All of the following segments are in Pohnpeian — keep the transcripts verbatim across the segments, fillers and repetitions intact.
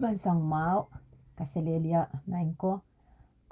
Pahn sang mwahu, kaselehlie maing ko,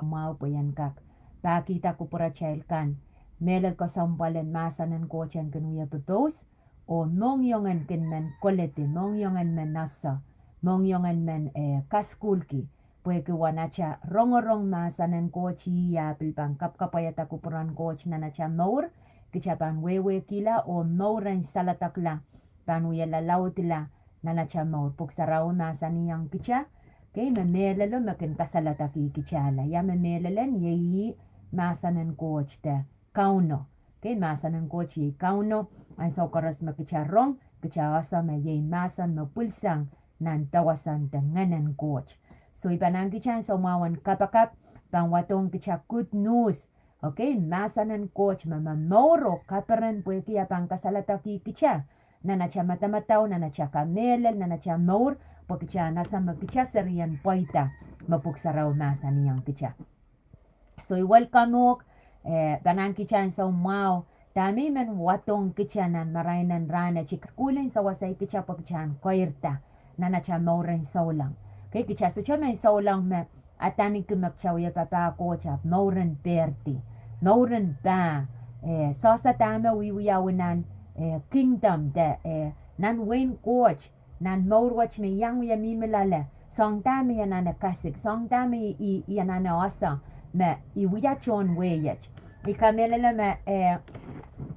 mwahu pwe I en kak pahkihda kupwuratail kan mehlel kesempwal en mahsen en Koht en kin wie pepous, oh mohngiong en kin men koledi, mohngiong en men ese, mohngiong en men, eh, kasukuhlki, pwehki uwen atail rongorong mahsen en Koht, ih eh pil pahn kapkapwaiada kupwuren Koht nan atail mour, kitail pahn wehwehkihla oh mour en saledekla pahn wie lalaudla nan atail mour. Pwuhk Sarawi mahsanihong kitail, kei, me mehlelo me kin kasaledekih kitailla. Ia me mehlelen? Iei mahsen en Koht de Kauno. Kei, mahsen en Koht iei Kauno. Ansou koaros me kitail rong, kitail ese me iei mahsen me pwilsang nan dawasen de ngehn en Koht. So I pahn ahnikihte ansou mwahu en kapakap, pahn wadohng kitail good news. Okay, mahsen en Koht me momour oh kaperen, pwehki e pahn kasaledekih kitail nan atail madamadau, nan atail kamehlel, nan atail mour, pwe kitail en ese me kitail serien pweida me Pwuhk Sarawi mahsanihong kitail. So I welcome uhk, eh, pahn ahnikihte ansou mwahu, dahme I men wadohng kitail nan marain en rahnwet, I kasukuhlin sewese kitail pwe kitail en keirda nan atail mour en souleng. Okay, kitail sohte men souleng me adaneki me kitail wie papah Koht ahpw mour en pehrdi, mour en pah, eh, sohte dahme wiewiawi nan, eh, kingdom de, eh, nan wehin Koht, nan mour wet me I iang wie mihmi loale, soang dahme I anahne kasik, soang dahme I, I, I anahne ese me I wia tohn wehi et. I kamehlele me, eh,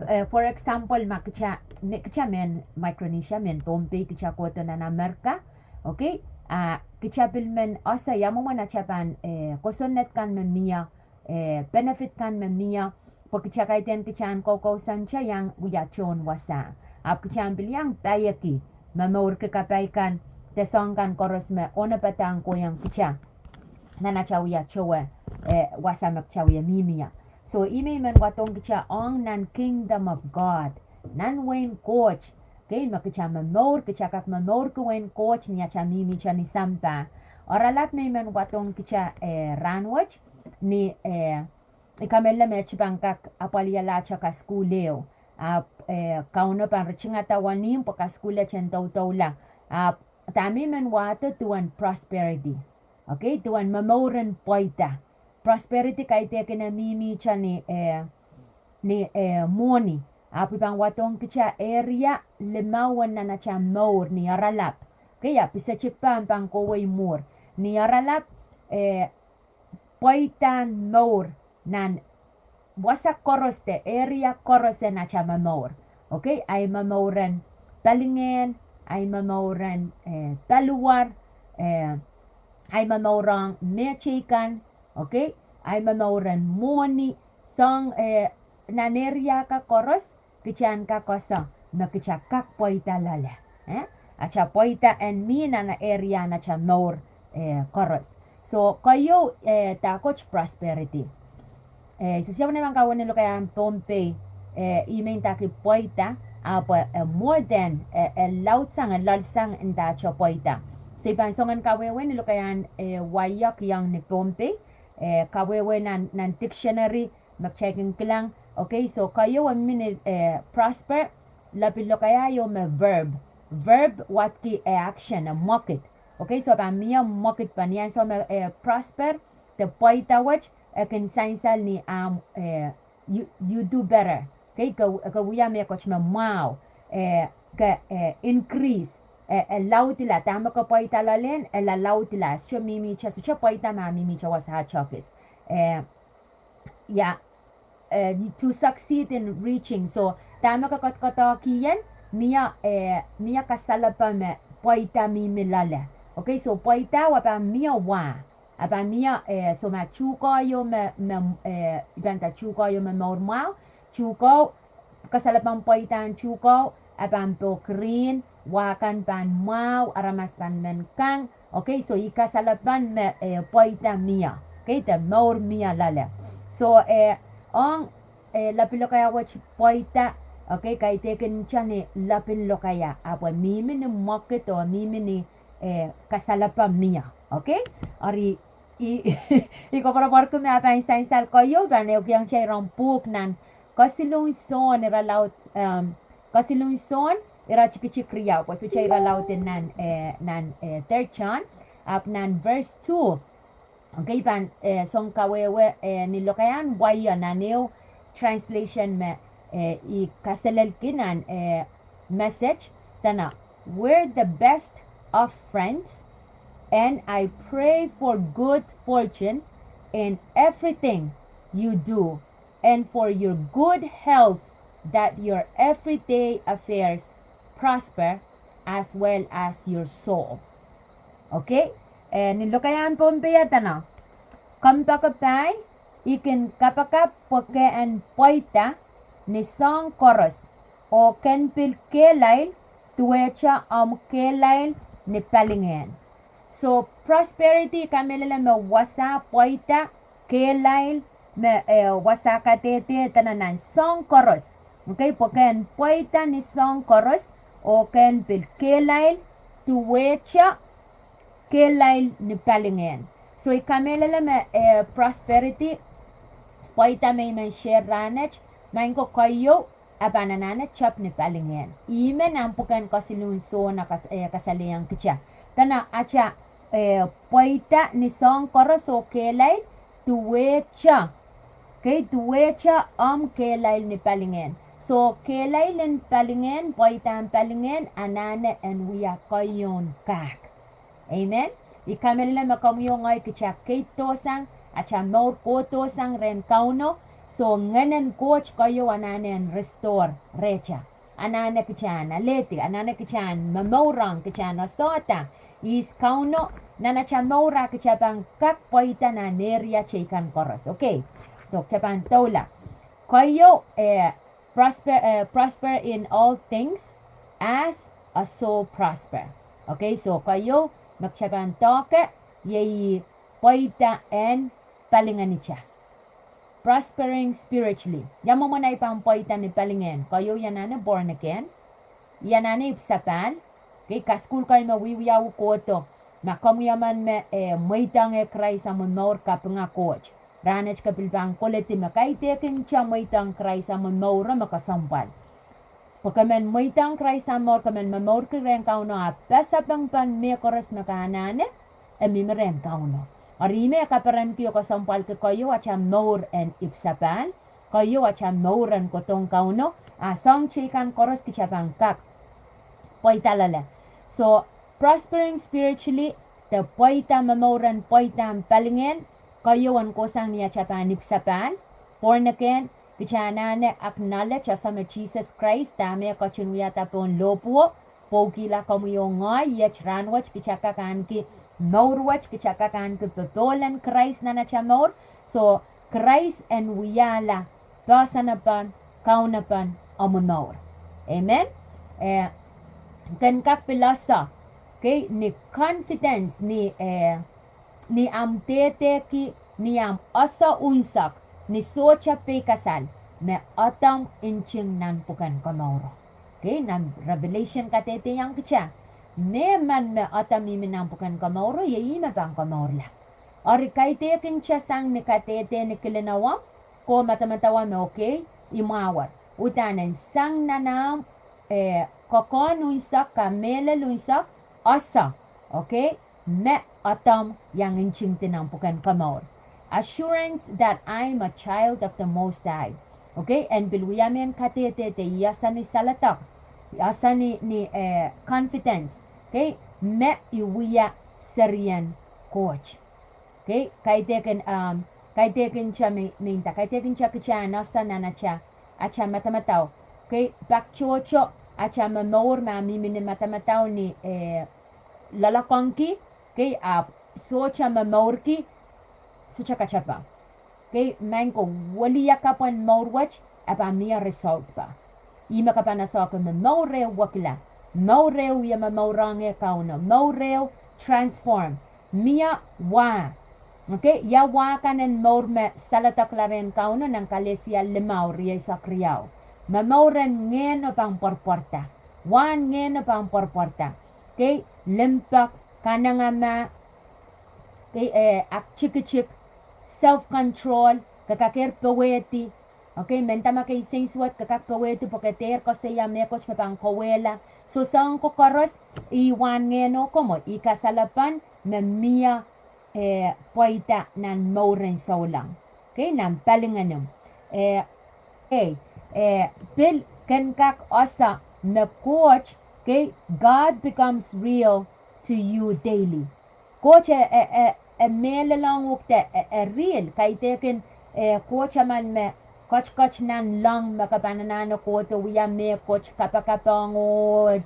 eh, for example, ma kitail, me, kitail mehn Micronesia, mehn Pohnpei, kitail kohdo nan Amerika, okay, ah, kitail pil men ese ia mwomwen atail pahn, eh, kosonned kan me mie, eh, benefit kan me mie, pwe kitail kaidehn kitail en koukousoan kitail iang wia tohn wasa. Ahpw kitail pil iang paieki momourki kapai kan de soahng kan koaros me onopada kohiong kitail nan atail wia towe, eh, wasa me kitail wie mihmi ie. So I men, I men wadohng kitail ong nan kingdom of God, nan wehin Koht. Okay, me kitail momour, kitail kak momourki wehin Koht ni atail mihmihte ni sampah. Oaralap me I men wadohng kitail, eh, rahnwet ni, eh, I kamehlele me e pahn kak apwalihala atail kasukuhl ehu. Ahpw, eh, Kauno pahn ritingada wenihmw pwe kasukuhl et en doudoula. Ahpw dahme I men wahdo duwen prosperity. Okay, duwen momour en pweida. Prosperity kaidehkin e mihmihte ni, eh, ni, eh, mwohni. Ahpw I pahn wadohng kitail area limau nan atail mour ni oaralap. Okay, ia pisetik pahn pahn kohwei mwuhr ni oaralap, eh, pweidahn mour nan wasa koaros de area koaros en atail momour. Okay, ahi momour en palingehn, ahi momour en, eh, paliwar, eh, ahi momour ong mehteikan, okay, ahi momour en mwohni, soang, eh, nan area kan koaros, kitail en kak ese me kitail kak pweida loale. Eh? Atail pweida en mih nan area en atail mour, eh, koaros. So, keieu, eh, dahkot prosperity. Eh, I sehse uwen I men kawehwe ni lokaiahn Pohnpei, eh, I men ndahki pweida, ahpw, eh, more than, eh, eh, laudsang, eh, loalsang ndahte pweida. So, I pahn soangen kawehwe ni lokaiahn, eh, wai iang ni Pohnpei, eh, kawehwe nan, nan dictionary, me kitail kin kilang. Okay, so keieu e mih ni, eh, prosper, lapil lokaia ieu me verb. Verb wadki, eh, action, eh, mwekid. Okay, so pahn mie mwekid pahn ni ansou me, eh, prosper, de pweida wet, e kin sansal ni ahmw, eh, you, you do better. Okay, ke, ke wia mehkot me mwahu, eh, ke, eh, increase, eh, e laudila, dahme ke pweida loalen, e lalaudila, sohte mihmihte, sohte pweida ma mihmihte wasa tohkis. Eh, ia, eh, to succeed in reaching. So, dahme ke kohkohdohki ien, mie, eh, mie kasalepe me pweida mihmi loale. Okay, so pweida wa pahn mie wa. A pahn mie, eh, so ma tuhke ieu me, me, eh, I pahn nda tuhke ieu me mour mwahu, tuhke, kasalepen pweidahn tuhke, a pahn poh green, wa kan pahn mwahu, aramas pahn men kang, okay, so ih kasalepen me, eh, pweida mie, okay, de mour mie loale. So, eh, ong, eh, lapil lokaia wet pweida, okay, kaidehkin nta ni lapil lokaia, ahpw e mihmi ni mwekid oh mihmi ni, eh, kasalepe mie, okay? Eri, I, I koapworopworki me a pahn sansal keieu, pahn ehukihong kitail iren pwuhk nan Kesiluhn Sohn irelaud, ehm, Kesiluhn Sohn iretikitik riau, pwe sohte irelaud nan, eh, nan, eh, Third John. Ahpw nan verse two, okay, pahn, eh, song kawehwe, eh, ni lokaiahn wai nan ehu translation me, eh, I kaselelki nan, eh, message, dene, "We're the best of friends, and I pray for good fortune in everything you do, and for your good health, that your everyday affairs prosper, as well as your soul." Okay? Eh, ni lokaiahn Pohnpei e dene, "Kompoakepahi, I kin kapakap pwe ke en pweida ni soahng koaros, oh ken pil kehlail, duwehte omw kehlail ni palingehn." So prosperity, I kamehlele me wasa, pweida, kehlail, me, eh, wasa kadehde dene nan soahng koaros. Okay, pwe ke en pweida ni soahng koaros, oh ke en pil kehlail, duwehte kehlail ni palingehn. So I kamehlele me, eh, prosperity, pweida me I men share rahnwet, maing ko, keieu, e pahn anahne tep ni palingehn. Ihme nan pwuken Kesiluhn Sohn e kas-, eh, kasalehiong kitail. Dene atail, eh, pweida ni soahng koaros oh kehlail, duwehte, okay, duwehte omw kehlail ni palingehn. So kehlail en palingehn, pweida en palingehn, anahne en wia keieun kak. Amen. I kamehlele me komwi oh ngehi kitail keidohsang, atail mour kohdohsang rehn Kauno, so Ngehn en Koht keieu anahne en restore rehtail. Anahne kitail en alehdi, anahne kitail en momourong, kitail en esehda ihs Kauno nan atail mour, a kitail pahn kak pweida nan area teikan koaros. Okay. So kitail pahn doula. Keieu, eh, prosper, eh, prosper in all things as a soul prosper. Okay, so keieu me kitail pahn doke, iei pweida en palingehnitail. Prospering spiritually. Ia mwomwen ei pahn pweida ni palingehn? Keieu, I anahne born again. I anahne ipwsapahl. Okay, kasukuhl kei me wiewiawi kohdo, ma komwi emen me, eh, mweidohng eh Krais omwi mour, kapinga Koht. Rahnwet ke pil pahn koledi me kaidehkin te mweidohng Krais omwi mour me kesempwal. Pwe ke men mweidohng Krais omwi mour, ke men momourki rehn Kauno, a pasapeng pahn mehkoaros me ke anahne, e mihmi rehn Kauno. Eri ihme e kaperenki oh kesempwalki keieu atail mour en ipwsapahl, keieu atail mour en kohdohng Kauno, a soahng teikan koaros kitail pahn kak pweida loale. So, prospering spiritually, de pweida, momour en pweida en palingehn, keieu en kohsang ni atail pahn ipwsapahl, born again, kitail anahne acknowledge ese me Sises Krais dahme e ketin wiahda pohn lohpwuo, pwukihla komwi oh ngehi, iet rahnwet kitail kak ahneki mour wet, kitail kak ahneki popohl en Krais nan atail mour. So Krais en wiahla poahsoan apan, kaun apan omwi mour. Amen. Eh, ken kak pil ese, okay, ni confidence, ni, eh, ni omw dehdehki, ni omw ese unsek, ni sohte peikasal, me edemw nting nan pwuken komouro. Okay, nan Revelation kadehdehiong kitail, mehmen me edemw mihmi nan pwuken komouro, iei ih me pahn komourla. Eri kaidehkin te sang ni kadehde ni kilin ewomw, ke madamadau me okay, I mwahuwar. Uhdahn en sang nan ahmw, eh, kokohn unsek, kamehlel unsek, ese, okay, me edemw iang ntingdi nan pwuken komour. Assurance that I'm a child of the Most High. Okay, en pil wia mehn kadehde de I ese ni saledek, I ese ni, ni, eh, confidence. Okay, me I wia serien Koht. Okay, kaidehkin, um, kaidehkin te me, me nda, kaidehkin te kitail en ese nan atail, atail madamadau. Okay, pak tohto, atail momour me mihmi ni madamadau ni, eh, loalokongki, okay, ahpw sohte momourki, sohte katepe. Okay, maing ko, wiliakapwen mour wet, e pahn mie result pwe ihme ke pahn ese ke momour ehu wekila, mour ehu ie momourong eh Kauno, mour ehu transform, mie wah. Okay, ia wah kan en mour me saledekla rehn Kauno? Nan Kalesia limau, rieisek riau. Momour en ngehno pahn pwarpwarda. Wahn ngehno pahn pwarpwarda. Okay, limpoak, kanengamah, okay, eh, aktikitik, self control, ke kakehr powehdi, Okay, mendahki me ke nsensuwed ke kak powehdi pwe ke dehr koasoia mehkot me pahn kauwehla. So soang ko koaros, ih wahn ngehno komwi, ih kasalepen me mie, eh, pweida nan mouren souleng. Okay, nan palingenim. Eh, okay, eh, pil ken kak ese me Koht, okay, God becomes real to you daily. Koht e, e, e, e mehlel ong uhk de, e, e real, kaidehkin, eh, Koht emen me ketiket nan loang me ke pahn anahne kohdo wia mehkot kapakap ong oh,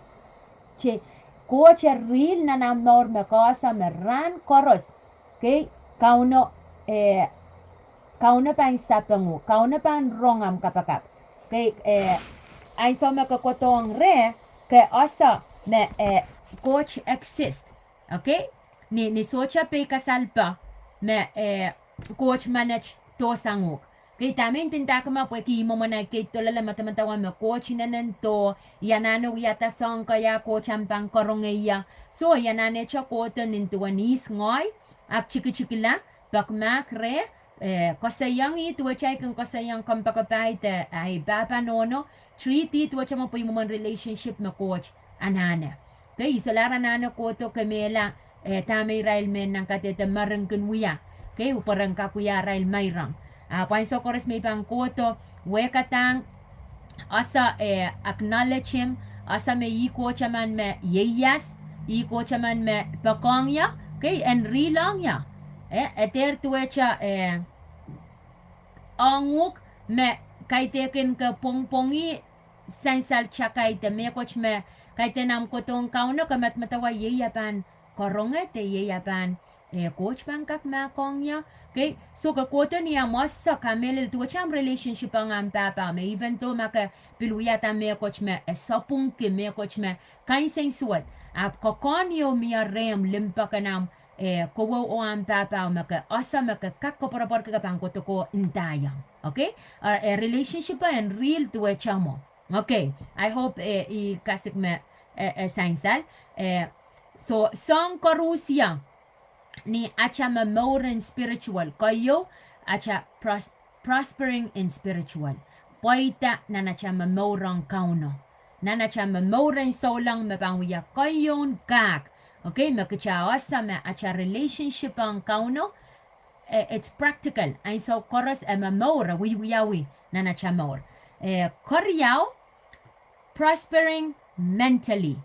te, Koht e real nan ahmw mour me ke ese me rahn koaros, okay, Kauno, eh, Kauno pahn sapeng uhk, Kauno pahn rong ahmw kapakap. Okay, eh, ansou me ke kohdohng reh, ke ese me, eh, Koht exist. Okay? Ni, ni sohte peikasalpe me, eh, Koht menet dohsang uhk. Okay, dahme I ndindahki me pwehki I mwomwen ahi keid doula me madamadau me Koht inenen doh, I anahne wiahda soahng kei a Koht ahpw pahn karonge ie. So, I anahnehte kohdo nin duwen ihs ngehi, aktikitikla, peki mahk reh, eh, koasoiong ih duwehte I kin koasoiong kompoakepahi de ahi pahpa nohno, treat ih duwehte me pwe I mwomwen relationship me Koht anahne. Okay, I solahr anahne kohdo kemehla, eh, dahme irail mehn nan kadehde mering kin wia. Okay, pwe ren kak wia arail meirong. Ah, pwe ansou koaros me I pahn kohdo, wehkadahng, ese, eh, acknowledge him, ese me ih Koht emen me ieias, ih Koht emen me poakohng ie, okay, en real ong ie. Eh, e dehr duwehte, eh, ong uhk me kaidehkin ke pwongpwongih sansal takai de mehkot me kaidehn ahmw kohdohng Kauno ke medemedewe iei e pahn karonge de iei e pahn, eh, Koht pahn kak mahkohng ie. Okay, so ke kohdo ni ahmw ese, kamehlele duwehte ahmw relationship ong ahmw pahpa me even though ma ke pil wiahda mehkot me e sapwungki, mehkot me kansensuwed, ahpw kokohn ieu mie rehmw limpoak en ahmw, eh, kowe oh ahmw pahpa me ke ese me ke kak koapworopworki ke pahn kohdo ko ndaiong. Okay, eh, relationship en real duwehte mwo. Okay, I hope, eh, I kasik me, eh, eh, sansal, eh, so soang koaros ie, ni ata me mour en spiritual, keieu, ata pros-, prospering in spiritual. Pweida nan ata me mour ong Kauno. Nan ata me mour en souleng me pahn wia keieun kak. Okay, me kita ese me ata relationship ong Kauno, eh, it's practical. Ansou koaros e me momour, e wiewiawi nan ata mour. Eh, keriau, prospering mentally.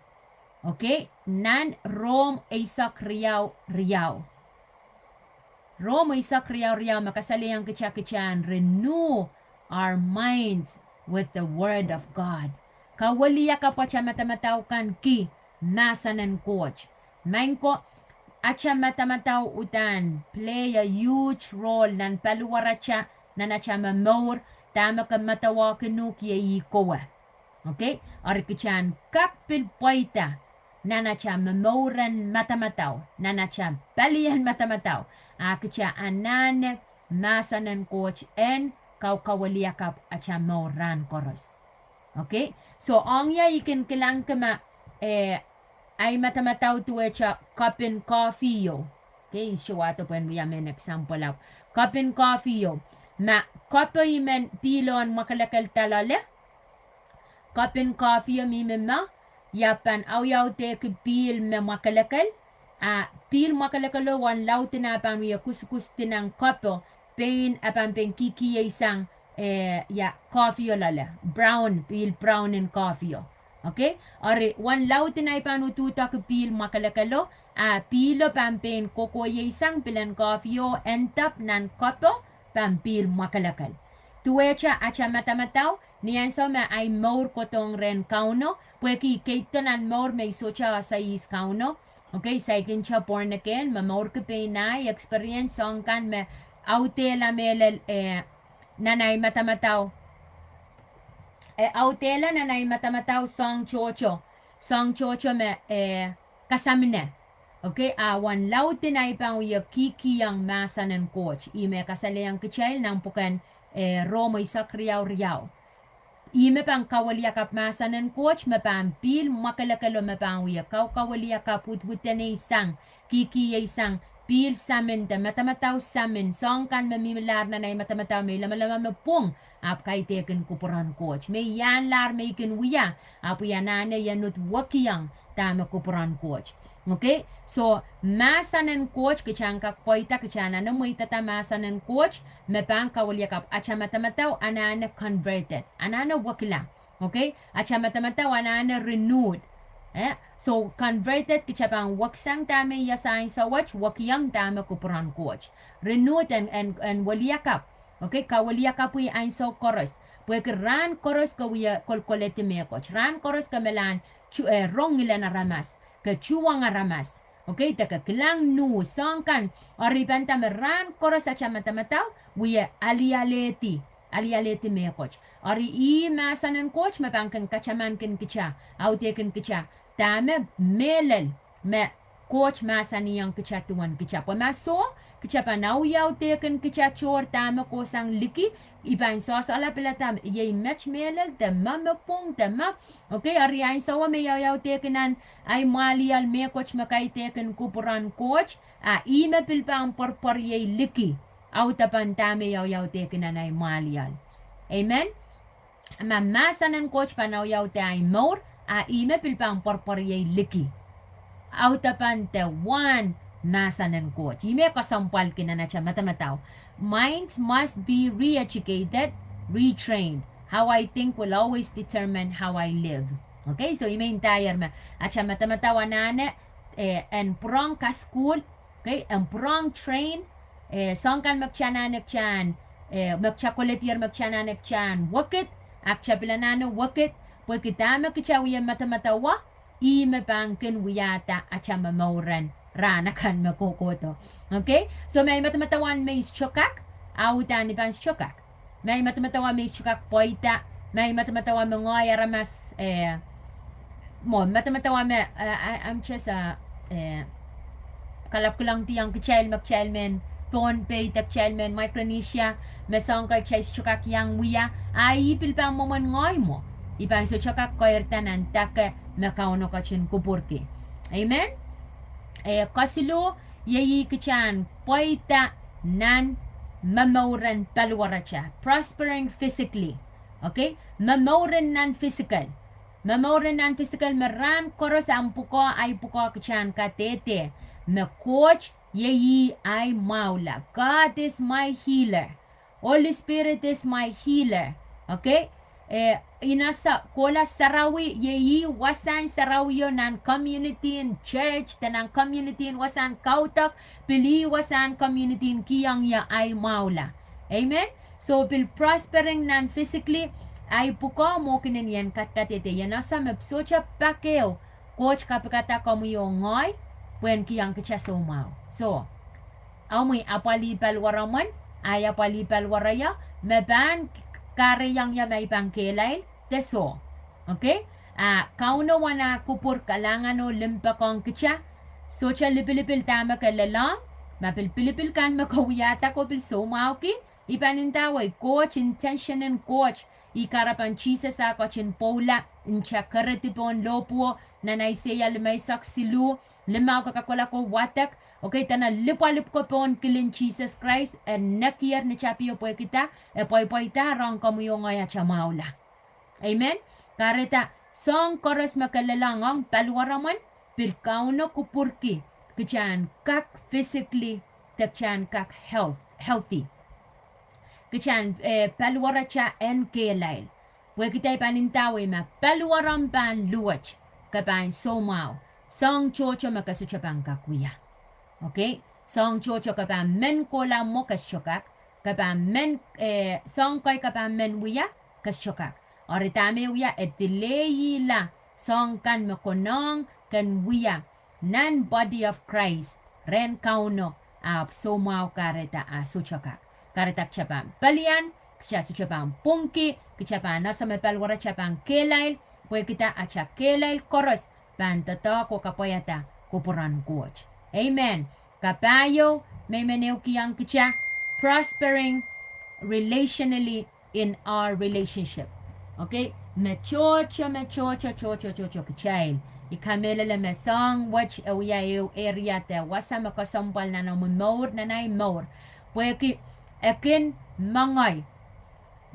Okay, nan Rom eisek riau riau. Rom eisek riau riau me kasalehiong kita kita en renew our minds with the word of God. Kawiliakapw ata madamadau kan ki mahsen en Koht. Maing ko, ata madamadau uhdahn play a huge role nan paliwarata, nan ata momour, dahme ke madawehkin uhk iei ih kowe. Okay? Eri kita en kak pil pweida nan ata momouren madamadau, nan ata palien madamadau, a kita anahne mahsen en Koht en kaukawiliakapw ata mour rahn koaros. Okay? So, ong ie I kin kilangki ma, eh, ahi madamadau duwehte kopin kohpio. Okay, I sohte wahdo pwehn wia mehn example ahpw. Kopin kohpio. Ma kopo I men pihlo en mwakelekel doaloale, kopin kohpio mihmi me, I ahpw pahn audaudeki pihl me mwakelekel, a pihl mwakelekelo wen lauden a pahn wie kusukusdi nan kopo, pein e pahn pein kikieisang, eh, ia, kohpio loale, brown, pihl brown en kohpio. Okay? Eri wen lauden ahi pahn uduhdoki pihl mwakelekelo, a pihlo pahn pein kokoieisang pihl en kohpio, end up nan kopo pahn pihl mwakelekel. Duwehte ata madamadau, ni ansou me ahi mour kohdohng rehn Kauno, pwehki I keido nan mour me I sohte ese ihs Kauno. Okay, saikinte born again, momourki pein ahi, experience soahng kan me audehla mehlel, eh, nan ahi madamadau. Eh, audehla nan ahi madamadau soahng tohto, soahng tohto me, eh, kasamine. Okay, a wen lauden ahi pahn wie kikihong mahsen en Koht. Ih me kasalehiong kitail nan pwuken, eh, Rom eisek riau riau. Ih me pahn kawiliakapw mahsen en Koht me pahn pihl mwakelekelo me pahn wie kaukawiliakapw, wudwudeneisang, kikieisang pihl samin de madamadau samin, soahng kan me mihmilahr nan ahi madamadau me I lamalam me pwung, ahpw kaidehkin kupwuren Koht. Me I ahnlahr me I kin wia, ahpw I anahne ien uhd wekiong dahme kupwuren Koht. Okay? So, mahsen en Koht, kitail en kak pweida, kitail anahne mweidada mahsen en Koht, me pahn kawiliakapw, atail madamadau anahne converted, anahne wekilang. Okay? Atail madamadau anahne renewed. Eh? So, converted, kitail pahn weksang dahme I ese ansou wet, wekiong dahme kupwuren Koht. Renewed en, en, en weliakapw. Okay, kaweliakapwi ansou koaros. Pwehki rahn koaros ke wie kolkoledi mehkot. Rahn koaros ke melahn tu, eh, rong ngilen aramas, ke tuhwong aramas. Okay, de ke kilang nuh, soang kan, eri I pahn nda me rahn koaros atail madamadau wie alialehdi, alialehdi mehkot. Eri ih mahsen en Koht me pahn kin katamankin kitail, audehkin kitail dahme mehlel me Koht mahsanihong kitail duwen kitail. Pwe ma soh, kitail pahn auyaudehkin kitail tohr dahme kohsang liki, I pahn sohsohla pilada iei met mehlel de ma me pwung de ma. Okay, eri ansou me I auyaudehkin nan ahi mwahliel mehkot me kaidehkin kupwuren Koht, a ih me pil pahn pwerpweriei liki audepen dahme I auyaudehkin nan ahi mwahliel. Amen. Ma mahsen en Koht pahn auyaudeh ahi mour, a ih me pil pahn pwerpweriei liki audepen de wahn mahsen en Koht. Ih me kesempwalki nan atail madamadau. Mind must be re-educated, retrained. How I think will always determine how I live. Okay, so ih me ndaier me atail madamadau anahne, eh, en pwurehng kasukuhl, okay, en pwurehng train, eh, soang kan me kitail anahne kitail, eh, me kitail koledier me kitail anahne kitail wekid, a kitail pil anahne wekid, pwehki dahme kitail wie madamadaua, ih me pahn kin wiahda atail momouren rahn akan me kohkohdo. Okay? So ma I madamadau me I sohte kak, a uhdahn I pahn sohte kak. Ma I madamadau me I sohte kak pweida, ma I madamadau me ngehi aramas, eh, mwo, madamadau me, eh, I, I'm just, uh, eh, kalapw kilang diong kitail me kitail mehn Pohnpei de kitail mehn Micronesia, me soang kan kitail sohte kak iang wia, a ih pil pahn mwomwen ngehi mwo. I pahn sohte kak keirda nan dake me Kauno ketin kupwurki. Amen? Eh, kesiluh, iei kitail en pweida nan momouren paliwaratail, prospering physically. Okay? Momouren nan physical. Momouren nan physical me rahn koaros ahmw pwukoa, ahi pwukoa kitail en kadehde me Koht iei ahi mwahula. God is my healer. Holy Spirit is my healer. Okay? Eh, inasa, kohla sarawi iei wasahn sarawio nan community en church, de nan community en wasahn kaudok, pil ih wasahn community en kihong ie ahi mwahula. Amen? So pil prospering nan physically, ahi pwukoa mwo kin en ien kadkadehde, inasa me sohte pak ehu, Koht kapikada komwi oh ngehi, pwehn kihong kitail soumwahu. So, omwi apwalih paliwaromwen, ahi apwalih paliwaro ie, me pahn kahrehiong ie ma I pahn kehlail, de soh. Okay? A Kauno wen ah kupwur kalahngan oh limpoak ong kitail, sohte lipilipil dahme ke lelohng, ma pil pilipil kan me ke wiahda ko pil soumwahuki, I pahn ndawei Koht intention en Koht, ih kahrepen Sises ah ketin pwoula, nta keredi pohn lohpwuo, nan Aiseia limeisek siluh, limau ke kakohla ko wadek, okay, dene lipwalipw ko pohn kilin Sises Krais, e nekier ni tapio pwehkida, e pweipweida rong komwi oh ngehi atail mwahula. Amen. Kahrehda, soahng koaros me ke lelohng ong paliwaromwen, pil Kauno kupwurki, kitail en kak physically, de kitail en kak health, healthy. Kitail en, eh, paliwaratail en kehlail. Pwehkida I pahn ndawei ma paliwarom pahn luwet, ke pahn soumwahu. Soahng tohto me ke sohte pahn kak wia. Okay? Soahng tohto ke pahn men kohla mwo ke sohte kak, ke pahn men, eh, soahng kei ke pahn men wia, ke sohte kak. Eri dahme wia, e dileihla soahng kan me konehng ken wia nan body of Christ, rehn Kauno, ahpw soumwahu kahrehda a sohte kak. Kahrehda kitail pahn pelian, kitail sohte pahn pwungki, kitail pahn ese me paliwaratail pahn kehlail, pwehkida atail kehlail koaros pahn doadoahk oh kapwaiada kupwuren Koht. Amen. Kapahieu me I men ehukihong kitail, prospering relationally in our relationship. Okay? Me tohto, me tohto, tohto, tohto kitail. I kamehlele me soahng wet e wia ehu area de wasa me kesempwal nan omwi mour, nan ahi mour. Pwehki e kin mengei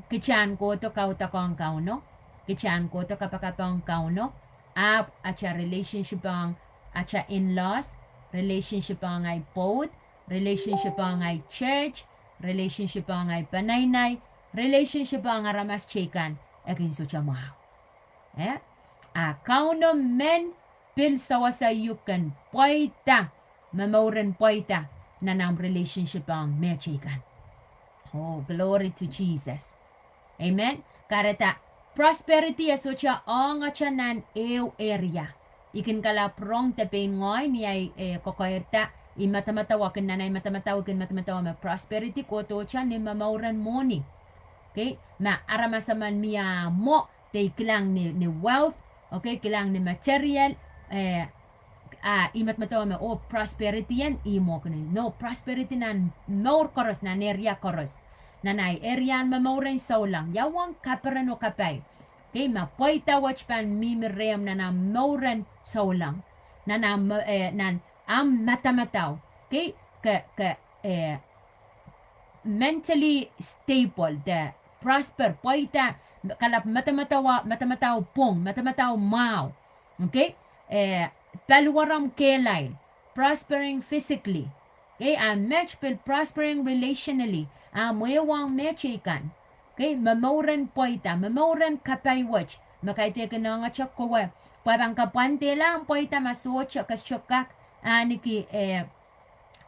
Kitail en kohdo kaudok ong Kauno, kitail en kohdo kapakap ong Kauno, ahpw atail relationship ong atail in-laws, relationship ong ahi pwoud, relationship ong ahi church, relationship ong ahi peneinei, relationship ong aramas teikan, e kin sohte mwahu. Eh? A Kauno men pil sewese uhk ken pweida, momouren pweida, nan omw relationship ong mehteikan. Oh, glory to Jesus. Amen. Kahrehda prosperity e sohte ong ata nan ehu area. I kin kalap rong de pein ngehi ni ahi, eh, kokoirda, I madamadau, I kin nan ahi madamadau, I kin madamadau me prosperity kohdohte ni momouren mwohni. Okay, ma aramas emen mie mwo, de I kilang ni, ni wealth, okay, kilang ni material, eh, a I madamadau me oh prosperity en ih mwo kini. No, prosperity nan mour koaros, nan area koaros. Nan ahi area en momouren souleng. Ia uwen kaperen oh kapai. Okay, ma pweida wet pahn mihmi rehmw nan omw mouren souleng. Nan omw, eh, nan omw madamadau. Okay, ke, ke, eh, mentally stable, de prosper, pweida, kalap madamadau, madamadau pwung, madamadau mwahu. Okay? Eh, paliwaramw kehlail, prospering physically. Okay? A met pil prospering relationally, a mwehi ong mehteikan. Okay? Momouren pweida, momouren kapai wet, me kaidehkin ong ata kowe, pwe pahn kapwandehla omw pweida ma sohte, ke sohte kak ahneki, eh,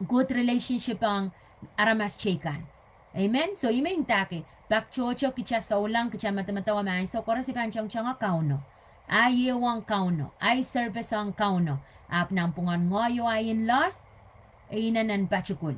good relationship ong aramas teikan. Amen. So I men ndahki, pak tohto kitail souleng, kitail madamadau me ansou koaros I pahn tongtongo Kauno. Ahi ehu ong Kauno, ahi service ong Kauno. Ahpw nanpwungen ngehi oh ahi in-laws, e inenen patikul.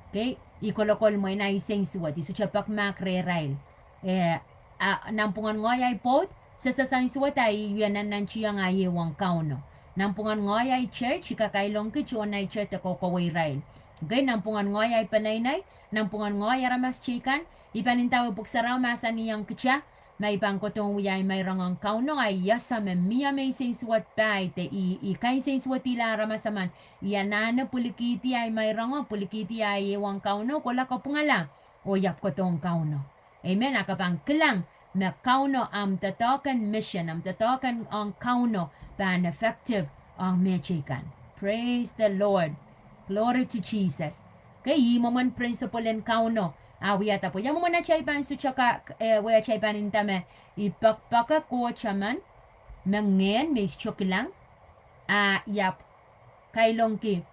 Okay? I kolokol mwein ahi nsensuwed, I sohte pekmahk rehrail. Eh, a, nanpwungen ngehi ahi pwoud, sehse nsensuwed, I wie nannantiong ahi ehu ong Kauno. Nanpwungen ngehi ahi church, I kakailongki tohn ahi church de kokowe irail. Okay, nanpwungen ngehi ahi peneinei, nanpwungen ngehi aramas teikan, I pahn ndahki pwuhk sarawi mahsanihong kitail, ma I pahn kohdohng wia ahi meirong ong Kauno, ahi ese me mie me nsensuwed pai de I, I kainsensuwedihla aramas emen, I anahne pwilikihdi ahi meirongo, pwilikihdi ahi ehu ong Kauno, kohla kapwungala, oh I ahpw kohdohng Kauno. Amen. A ke pahn kilang me Kauno omw doadoahk en mission, omw doadoahk en ong Kauno pahn effective ong mehteikan. Praise the Lord. Glory to Jesus. Okay, ih mwomwen principle en Kauno. A wiahda pwe ia mwomwen atail pahn sohte kak, eh, wia atail pahn nda me I poakpoake Koht emen me ngehn me I sohte kilang, a I ahpw kailongki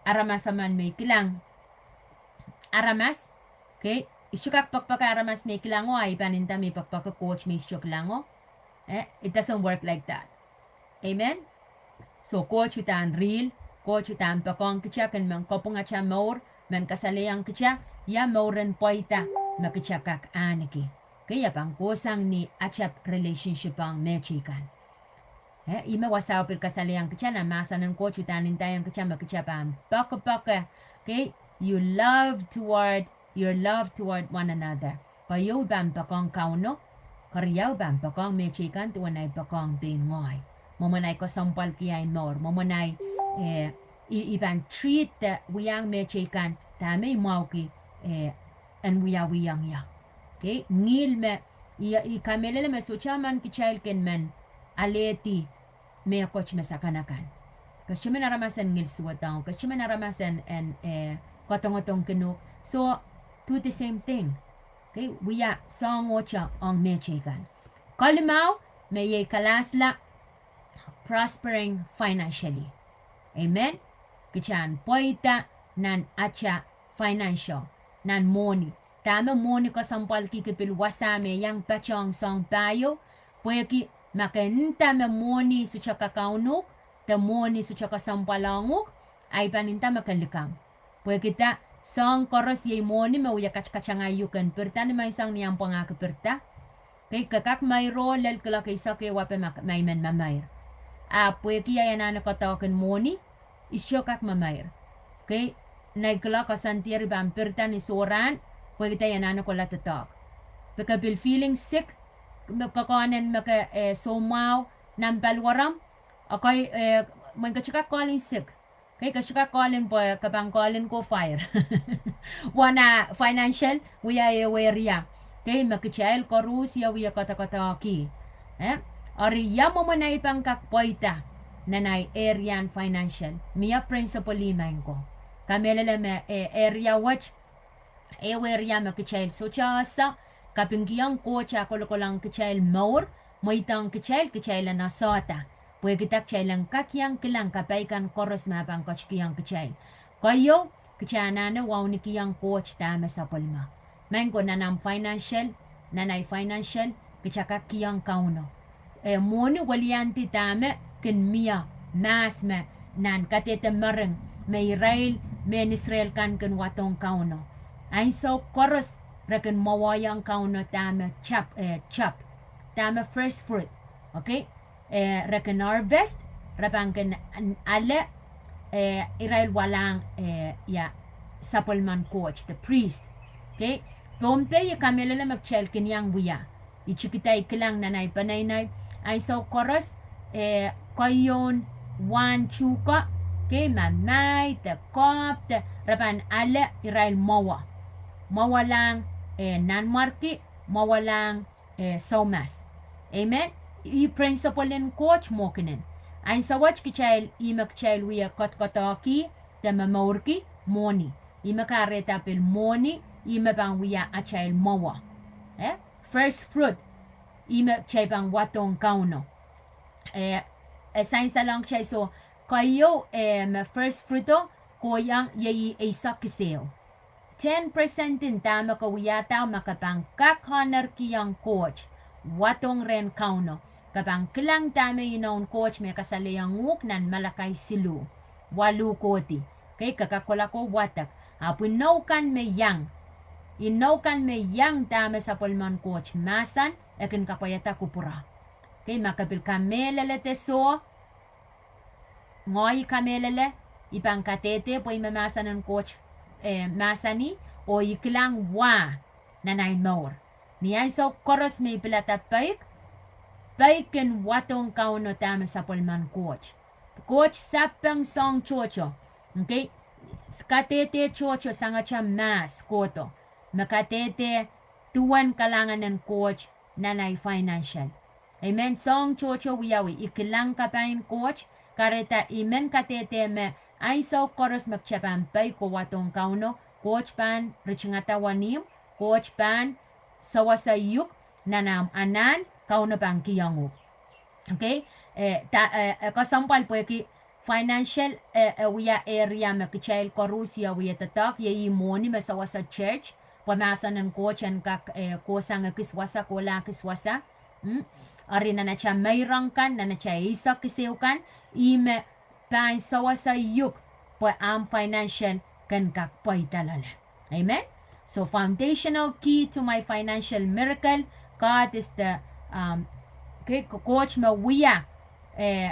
aramas emen me I kilang. Aramas, okay, I sohte kak poakpoake aramas me I kilango, a I pahn nda me I poakpoake Koht me I sohte kilango. Eh, it doesn't work like that. Amen. So Koht uhdahn real, Koht uhdahn poakohng kitail ken men kapwung atail mour, men kasalehiong kitail ia mouren pweida me kitail kak ahneki. Okay, ia pahn kohsang ni atail relationship ong mehteikan. Eh, ih me wasao pil kasalehiong kitail, nan mahsen en Koht uhdahn ndaiong kitail me kitail pahn poakpoake. Okay, you love toward, your love toward one another. Keieu I pahn poakohng Kauno, keriau I pahn poakohng mehteikan duwen ahi poakohng pein ngehi. Mwomwen ahi kesempwalki ahi mour, mwomwen ahi, eh, I, I pahn treat de wiahiong mehteikan dahme I mwahuki, eh, en wiawihong ie. Okay, ngihl me, I, I kamehlele me sohte emen kitail kin men alehdi mehkot me sakanakan. Ke sohte men aramas en ngilsuwedong, ke sohte men aramas en, en, eh, kadongdongkin uhk. So, do the same thing. Okay, wia soahng ohte ong mehteikan. Kalimau, me iei kalahsla prospering financially. Amen. Kitail en pweida nan atail financial, nan mwohni. Dahme mwohni kesempwalki ki pil wasa me iang patohng soahng pahieu, pwehki ma ke nda me mwohni sohte kakaun uhk, de mwohni sohte kesempwal ong uhk, a I pahn nda me ke likamw. Pwehki dah, soahng koaros iei mwohni me wia katkatanga uhk en pirida ni menseng ni ahmw pwangahki pirida. Okay, ke kak meir oh lel kuloak eisek ehu ape ma, ma I men memeir. A pwehki ahi anahne doadoahk en mwohni, I sohte kak memeir. Okay, nei kuloak koasoandier I pahn pirida ni sohrahn, pwehki dah, I anahne kohla doadoahk. Pwe ke pil feeling sick, me ke kohnen me ke, eh, soumwahu nan paliwaramw, okay, eh, mwein ke sohte kak call in sick. Okay, ke sohte kak call in pwe ke pahn call in ko fire. Wana financial, wia ehu area. Kei me kitail koaros wie koadokoadoahki. Eh? Eri ia mwomwen ei pahn kak pweida nan ei area en financial. Mie principle ih maing ko. Kamehlele me, eh, area wet, ehu area me kitail sohte ese, kapingkihong Koht ah kolokolohng kitail mour, mweidohng kitail, kitail en esehda. Pwehki dah kitail en kak iang kilang kapai kan koaros me pahn ketikihong kitail. Keieu, kitail anahne waunekihong Koht dahme sapwellime. Maing ko, nan ahmw financial, nan ei financial, kitail kak kihong Kauno. Eh, mwohni weliandi dahme kin mie mahs me nan kadehde mering me irail mehn Israel kan kin wadohng Kauno. Ansou koaros re kin mwowoiong Kauno dahme tep, eh, tep, dahme first fruit. Okay? Eh, re kin harvest, re pahn kin ale, eh, irail walahng, eh, ia, sapwellimen Koht, the priest. Okay? Pohnpei I kamehlele me kitail kin iang wia. I tikida I kilang nan ei peneinei, ansou koaros, eh, keieun wahn tuhke, okay, ma mahi de koapw de, re pahn ale irail mwowe. Mwowelahng, eh, nanmwarki, mwowelahng, eh, soumas. Amen. Ih principle en Koht mwohkinen. Ansou wet kitail, ih me kitail wie koadokoadoahki de momourki mwohni. Ih me kahrehda pil mwohni, ih me pahn wia atail mwowe. Eh? First fruit, ih me kitail pahn wadohng Kauno. Eh, e sansal ong kitail, so, keieu, eh, me first fruit o, kohiong iei eisek kisehwo. Ten percent en dahme ke wiahda ma ke pahn kak honourkihong Koht, wadohng rehn Kauno. Ke pahn kilang dahme inoun Koht me kasalehiong uhk nan Malakai siluh, waluh kohdi. Okay, ke kak kohla ko wadek. Ahpw inou kan me iang, inou kan me iang dahme sapwellimen Koht mahsen, e kin kapwaiada kupwure. Okay, ma ke pil kamehlele de soh, ngehi kamehlele, I pahn kadehde pwe I me mahsen en Koht, eh, mahsanih, oh I kilang wa nan ei mour. Ni ansou koaros me I pilada peik, peik en wadohng Kauno dahme sapwellimen Koht. Koht sapeng soahng tohto. Okay? Kadehde tohto sangete mahs kohdo. Me kadehde duwen kalahngan en Koht nan ei financial. Amen. Soahng tohto wiawi, I kilang kapai en Koht, kahrehda I men kadehde me ansou koaros me kitail pahn peik oh wadohng Kauno, Koht pahn ritingada wenihmw, Koht pahn sewese uhk, nan ahmw anahn, Kauno pahn kihong uhk. Okay? Eh, da, eh, eh, kesempwal pwehki financial, eh, eh, wia area me kitail koaros wie doadoahk, iei mwohni me sewese church, pwe mahsen en Koht en kak, eh, kohsang ekis wasa, kohla ekis wasa. Mm? Eri nan atail meirong kan, nan atail eisek kisehwo kan, ih me pahn sewese uhk pwe ahmw financial kin kak pweida loale. Amen. So foundational key to my financial miracle, God is the, um, okay, Koht me wia, eh,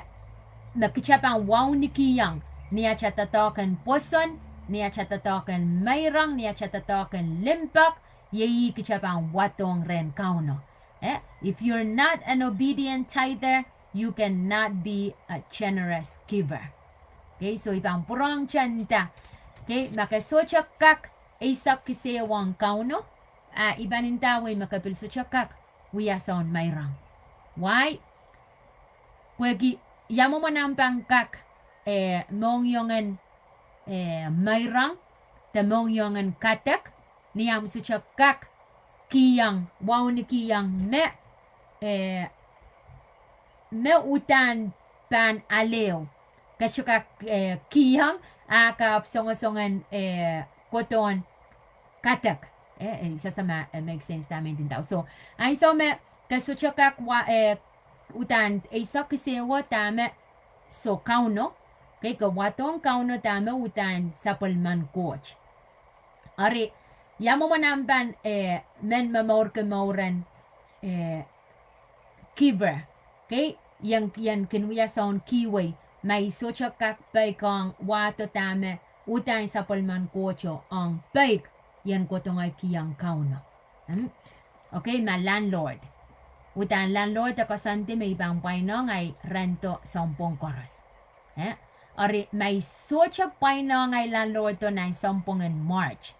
me kitail pahn waunekihong ni atail doadoahk en pwoson, ni atail doadoahk en meirong, ni atail doadoahk en limpoak, iei kitail pahn wadohng rehn Kauno. Eh, if you're not an obedient tither, you cannot be a generous giver. Okay, so I pahn pwurehng nda, okay, ma ke sohte kak eisek kisehwo ong Kauno, ah, I pahn ndawei me ke pil sohte kak wia soun meirong. Why? Pwehki ia mwomwen ahmw pahn kak, eh, mohngiongen, eh, meirong, de mohngiongen kadek, ni ahmw sohte kak kihong, waunekihong me, eh, me uhdahn pahn ale. Ke sohte kak, eh, kihong, ah, ke ahpw songosongen, eh, kohdohn kadek. Eh, eh, I sehse ma, eh, make sense dahme I ndinda. So, ansou me ke sohte kak wa, eh, uhdahn eisek kisehwo dahme soh Kauno, okay, ke wadohng Kauno dahme uhdahn sapwellimen Koht. Eri, ia mwomwen ahmw pahn, eh, men momourki mouren, eh, giver. Okay, I en, I en kin wia soun kihwei, ma I sohte kak peikiong wahdo dahme uhdahn sapwellimen Koht ong peik, I en kohdohng ei kihong Kauno. Hmm? Okay, ma landlord. Uhdahn landlord e koasoandi me I pahn pwainohng ei rento sounpwong koaros. Eh? Eri ma I sohte pwainohng ei landlord o nan sounpwongen March,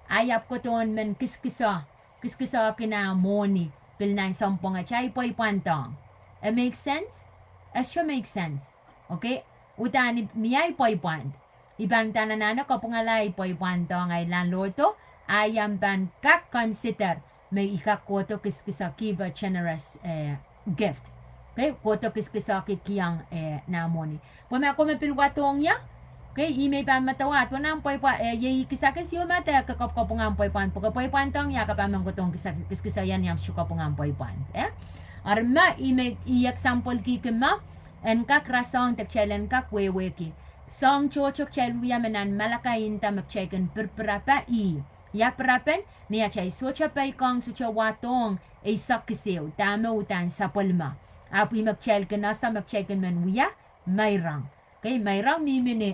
ah I ahpw kohdohn men kiskis o, kiskisohki nah mwohni pil nan sounpwong wet, ahi pweipwandohng. E make sense? E sohte make sense. Okay? Uhdahn mie ahi pweipwand. I pahn uhdahn anahne kapwungala ahi pweipwandohng ahi landlord o, a I en pahn kak consider me I kak kohdo kiskiso, give a generous, eh, gift. Okay, kohdo kiskisohki kihong, eh, nah mwohni. Pwe ma komw pil wadohng ie, okay, ih me I pahn medewe, duwen ahmw pweipwa, eh, iei kisakis ieu me ke kapwkapwung ahmw pweipwand, pwe ke pweipwandohng ie, ke pahn men kohdohng kis-, kiskiso ie ni ahmw sohte kapwung ahmw pweipwand, eh? Eri me I me, I example kihki me, en kak rasehng de kitail en kak wehwehki. Soahng tohto kitail wia me nan Malakai nda me kitail kin pirpirapa ih. Ia pirapen? Ni atail sohte peikiong, sohte wadohng eisek kis ehu dahme uhdahn sapwellime. Ahpw ih me kitail kin ese me kitail kin men wia meirong. Okay, meirong mihmi ni,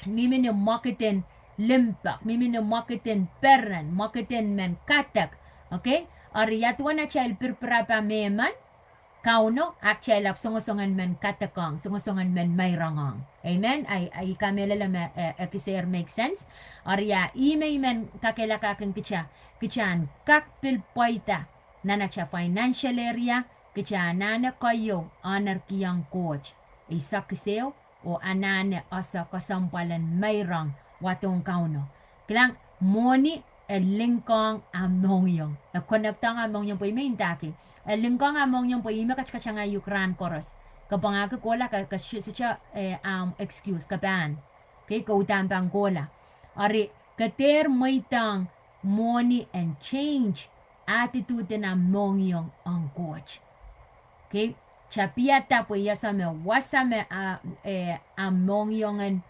mihmi ni mwekid en limpoak, mihmi ni mwekid en peren, mwekid en men kadek. Okay? Eri ia duwen atail pirpirapa mehmen, Kauno, a kitail ahpw songosong en men kadekohng, songosong en men meirongohng. Amen? Ahi, ahi kamehlele me, eh, e kiser make sense. Eri ia ih me I men kakehlakahkin kitail, kitail en kak pil pweida nan atail financial area, kitail anahne keieu honor kihong Koht eisek kis ehu, oh anahne ese kesempwal en meirong wadohng Kauno. Kilang, mwohni e linkohng ahmw mohngiong. E connectohng ahmw mohngiong pwe ih me I ndahki. E linkohng ahmw mohngiong pwe ih me katikatanga uhk rahn koaros. Ke pwangahki kohla, ke, ke sohte, eh, ahmw excuse, ke pahn. Okay, ke uhdahn pahn kohla. Eri, ke dehr mweidohng mwohni en change attitude en ahmw mohngiong ong Koht. Okay, tapihada pwe I ese me wasa me, ah, eh, ahmw mohngiong en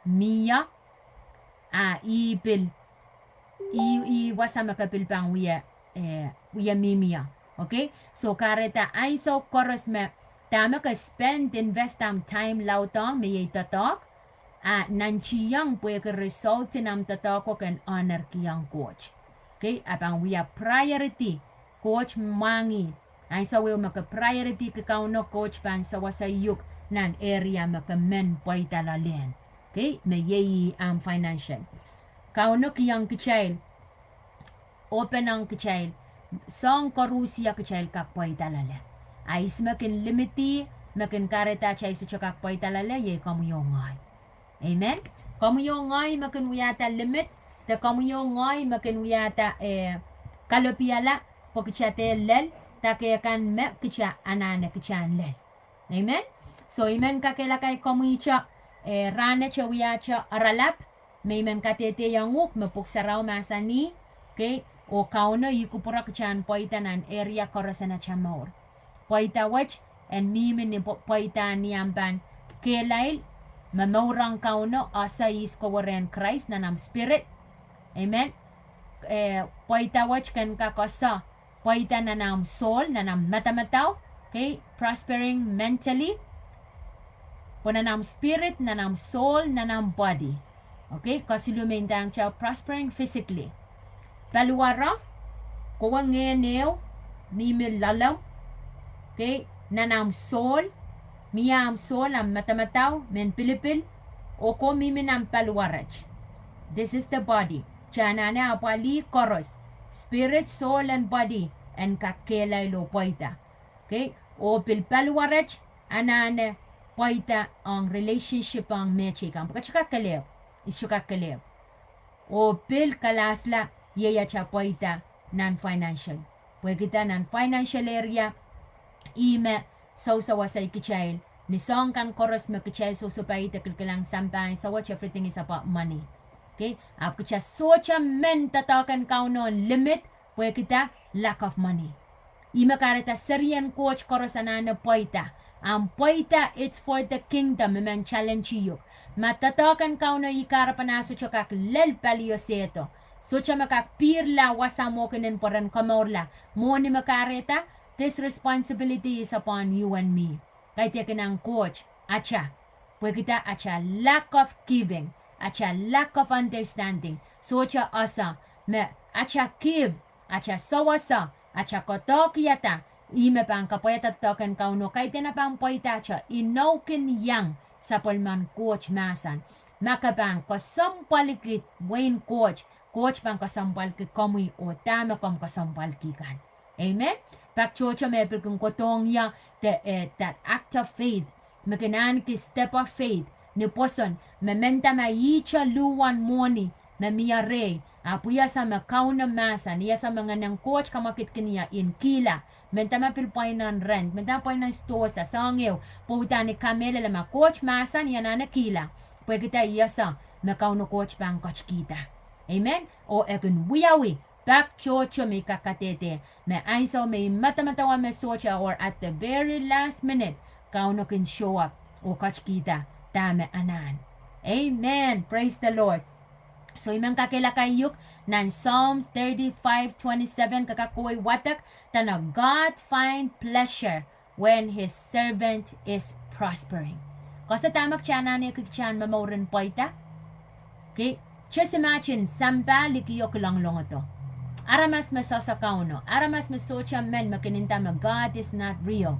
mie, a ih pil, ih, ih wasa me ke pil pahn wie, eh, wie mihmi ie. Okay, so kahrehda ansou koaros me dahme ke spend, invest ahmw time laudohng me iei doadoahk, a nantihong pwehki result en ahmw doadoahk ko ken honor kihong Koht. Okay, a pahn wia priority, Koht mwahngih. Ansou ehu me ke priority ki Kauno, Koht pahn sewese uhk nan area me ke men pweida loalen. Okay, me iei ahmw financial. Kauno kihong kitail, open ong kitail, soahng koaros ia kitail kak pweida loale. A ihs me kin limit ih, me kin kahrehda kitail sohte kak pweida loale, iei komwi oh ngehi. Amen. Komwi oh ngehi me kin wiahda limit, de komwi oh ngehi me kin wiahda, eh, kalopiala, pwe kitail dehr lel, de ke kan me kitail anahne kitail en lel. Amen. So I men kakehlaka komwihte, eh, rahnwet wiahte oaralap, me I men kadehdehiong uhk me Pwuhk Sarawi mahsanih, okay, oh Kauno ih kupwure kitail en pweida nan area koaros en atail mour. Pweida wet en mihmi ni pwe-, pweida ni ahmw pahn kehlail, me mour ong Kauno, ese ihs kowe rehn Krais nan ahmw spirit. Amen. Eh, pweida wet ken kak ese pweida nan ahmw soul, nan ahmw madamadau, okay, prospering mentally, pwe nan ahmw spirit, nan ahmw soul, nan ahmw body. Okay, kesiluh me I ndahng kitail, prospering physically. Paliwar, kowe ngehn ehu, mihmi loalomw, okay, nan ahmw soul, mie ahmw soul, ahmw madamadau, mehn pilipil, oh kowe mihmi nan paliwaret. This is the body. Kitail anahne apwalih koaros, spirit, soul and body, en kak kehlail oh pweida. Okay, oh pil paliwaret anahne pweida ong relationship ong mehteikan. Pwe ke sohte kak kelehpw, I sohte kak kelehpw. Oh pil kalahsla iei atail pweida nan financial. Pwehkida nan financial area, ih me sewesei kitail ni soahng kan koaros me kitail sohsohpai de kilkilang sampah, ansou wet everything is about money. Okay, ahpw kitail sohte men doadoahk en Kauno en limit, pwehkida lack of money. Ih me kahrehda serien Koht koaros anahne pweida. Ahmw pweida, it's for the kingdom, I men challenge uhk. Ma doadoahk en Kauno ih kahrepen a sohte kak lel palio sehdo, sohte me kak pihrla wasa mwohkenen pweren komourla, mwohni me kahrehda, this responsibility is upon you and me. Kaidehkin ahn Koht, atail, pwehkida atail lack of giving, atail lack of understanding, sohte ese me atail give, atail sewese, atail koadoahkihada, ih me pahn kapwaiada doadoahk en Kauno, kaidehn pahn pweida atail inoukin iang sapwellimen Koht mahsen. Ma ke pahn kesempwaliki wehin Koht, Koht pahn kesempwalki komwi oh dahme komw kesempwalki kan. Amen. Pak tohto me pil kin kohdohng ie de, eh, that act of faith, me kin ahneki step of faith ni pwoson, me mendahte ma ihte luhwen mwohni me mie rehi, ahpw I ese me Kauno mahsen, I ese me Ngehnen Koht kamwakidkin ie en kihla. Mendahte ma pil pwain nan rent, mendahte pwain nan sidohsa, soahng ehu, pwe udahn I kamehlele ma Koht mahsen I anahne kihla. Pwehki dah? I ese me Kauno Koht pahn ketikihda. Amen. Oh e kin wiawi. Pak tohto me I kak kadehde me ansou me I medemedewe me sohte, or at the very last minute, Kauno kin show up oh ketikihda dahme anahn. Amen. Praise the Lord. So I men kakehlaka uhk nan Psalms thirty-five twenty-seven, ke kak kohwei wadek, dene God find pleasure when his servant is prospering. Koasoia dahme kitail anahne ki kitail en momouren pweida. Okay, just imagine, sampah likio kilenglongodo. Aramas me sohte Kauno, aramas me sohte men me kin nda me God is not real.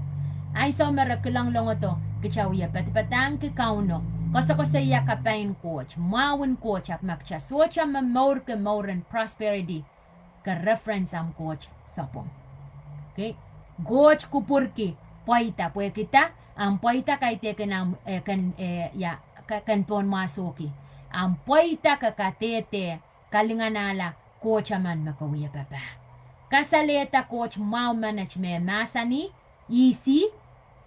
Ansou me re kilenglongodo, kitail wie padapadahngki Kauno, koasokoasoia kapai en Koht, mwahu en Koht, ahpw ma kitail sohte momourki mouren prosperity, ke reference ahmw Koht sapwung. Okay, Koht kupwurki pweida, pwehki dah? Ahmw pweida kaidehkin ahmw, eh, ken, eh, ia, ke, ken pohn mwahsohki. Ahmw pweida ke kadehde kalinganahla Koht emen me ke wie papah. Kasalehda Koht mwahu menet me mahsanih, ih,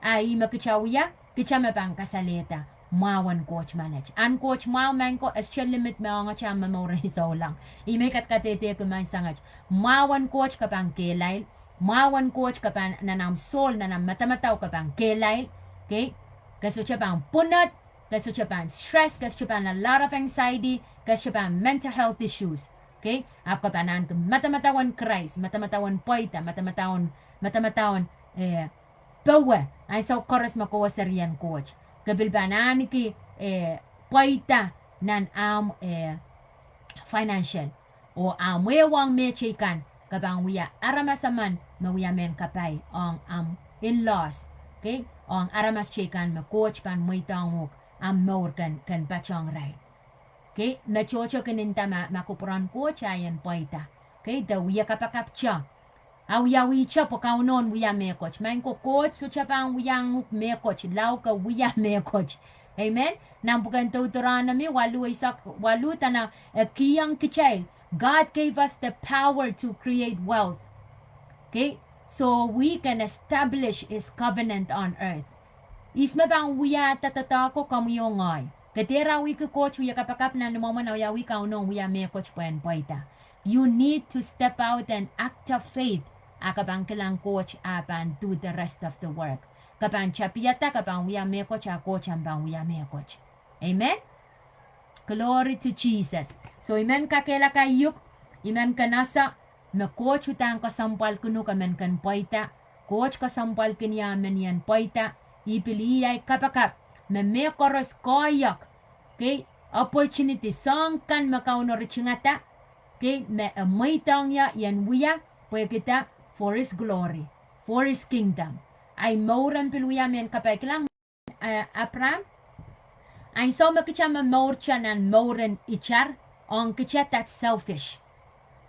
a ih me kitail wia, kitail me pahn kasalehda mwahu en Koht menet. Ahn Koht mwahu, maing ko, e sohte limit me ongete ahmw momouren souleng. Ih me I kak kadehdehki maing sangete. Mwahu en Koht ke pahn kehlail, mwahu en Koht ke pahn nan ahmw soul, nan ahmw madamadau ke pahn kehlail. Okay, ke sohte pahn pwunod, ke sohte pahn stress, ke sohte pahn a lot of anxiety, ke sohte pahn mental health issues. Okay, ahpw ke pahn ahneki madamadauen Krais, madamadauen pweida, madamadauen, madamadauen, eh, powe, ansou koaros me kowe serien Koht. Ke pil pahn ahneki, eh, pweida nan ahmw, eh, financial, oh ahmw ehuong mehteikan, ke pahn wia aramas emen me wia mehn kapai ong ahmw in-laws. Okay, ong aramas teikan me Koht pahn mweidohng uhk ahmw mour ken, ken patohng irail. Okay, me tohto kin nda ma, ma kupwuren Koht a ien pweida. Okay, de wie kapakap te, awiawihte pwe Kauno en wia mehkot. Maing ko, Koht sohte pahn wiahiong uhk mehkot, lao ke wia mehkot. Amen. Nan pwuken Deuteronomy waluh, eisek waluh, dene e kihong kitail, God gave us the power to create wealth. Okay, so we can establish his covenant on earth. Ihs me pahn wiahda doadoahk ko? Komwi oh ngehi. Ke dehr awihki Koht, wie kapakap nan imwomwen, awiawih Kauno en wia mehkot pwehn pweida. You need to step out and act of faith, a ke pahn kilang Koht a pahn do the rest of the work. Ke pahn tapihada, ke pahn wia mehkot, a Koht ahpw pahn wia mehkot. Amen. Glory to Jesus. So I men kakehlaka uhk, I men kin ese me Koht uhdahn kesempwalkin uhk emen ken pweida. Koht kesempwalkin ie emen ien pweida. I pil, I ahi kapakap me mehkoaros koahiek, okay, opportunity, soahng kan me Kauno ritingada, okay, me e mweidohng ie ien wia, pwehki dah? For his glory, for his kingdom. Ahi mour en pil wia mehn kapai. Kilang, eh, Abraham, ansou me kitail momourte nan mouren itar, ong kitail that's selfish.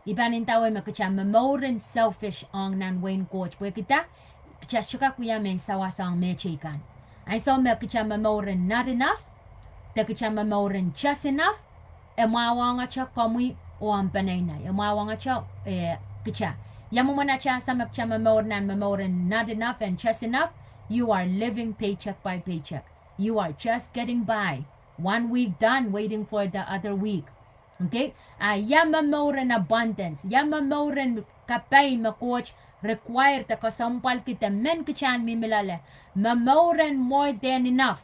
I pahn ndawei me kitail momour en selfish ong nan wehin Koht, pwehki dah? Kitail sohte kak wia mehn sawas ong mehteikan. Ansou me kitail momour en not enough, de kitail momour en just enough, e mwahuongete komwi oh omw peneinei, e mwahuongete, eh, kitail. Ia mwomwen atail ese me kitail momour nan momour en not enough and just enough? You are living paycheck by paycheck. You are just getting by. One week done, waiting for the other week. Okay? A ia momour en abundance, ia momour en kapai me Koht require de kesempwalki de men kitail en mihmi loale? Momour en more than enough.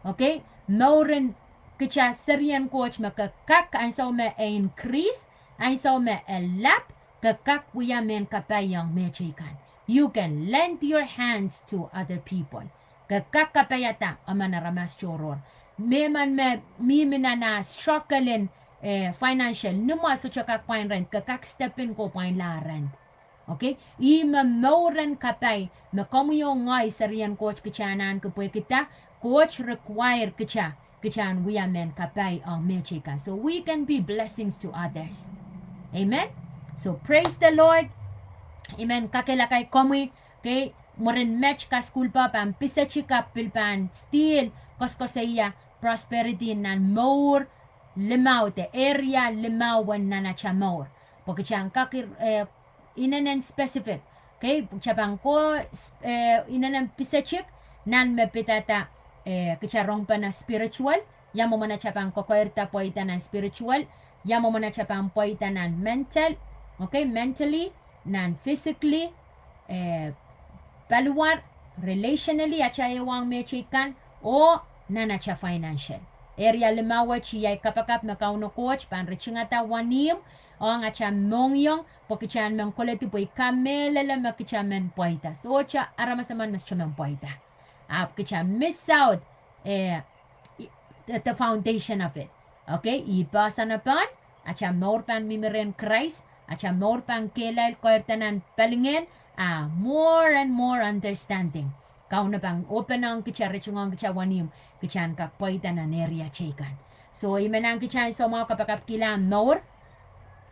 Okay? Mour en kitail serien Koht me ke kak, ansou me e increase, ansou me e lap, ke kak wia mehn kapai ong mehteikan. You can lend your hands to other people. Ke kak kapaiada emen aramas tohrohr. Mehmen me mihmi nan ah struggle en, eh, financial, ni mwo sohte kak pwain rent, ke kak step in oh pwainla rent. Okay? Ih me mouren kapai me komwi oh ngehi serien Koht kitail en ahneki, pwehki dah? Koht require kitail, kitail en wia mehn kapai ong mehteikan. So we can be blessings to others. Amen. So praise the Lord. I men kakehlakai komwi, okay, mwurin met kasukuhl pahn pisetik ahpw pil pahn still koaskoasoia prosperity nan mour limau de area limau en nan atail mour. Pwe kitail en kak, eh, inenen specific. Okay, kitail pahn ko, eh, inenen pisetik nan me pidada, eh, kitail rongpene spiritual, ia mwomwen atail pahn kokoirda pweida nan spiritual, ia mwomwen atail pahn pweida nan mental, okay, mentally, nan physically, eh, paliwar, relationally, atail ehuong mehteikan, oh nan atail financial. Area limau wet iei ahi kapakap me Kauno Koht pahn ritingada wenihmw ong atail mohngiong, pwe kitail en men koledi pwe I kamehlele me kitail men pweida. Sohte aramas emen me sohte men pweida. Ahpw kitail miss out, eh, the, the foundation of it. Okay, I poahsoan pahn atail mour pahn mihmi rehn Krais, atail mour pahn kehlail koirda nan palingehn, ah, more and more understanding. Kauno pahn open ong kitail, ritingohng kitail wenihmw, kitail en kak pweida nan area teikan. So I men ahn kitail soumwahu kapakapkihla mour,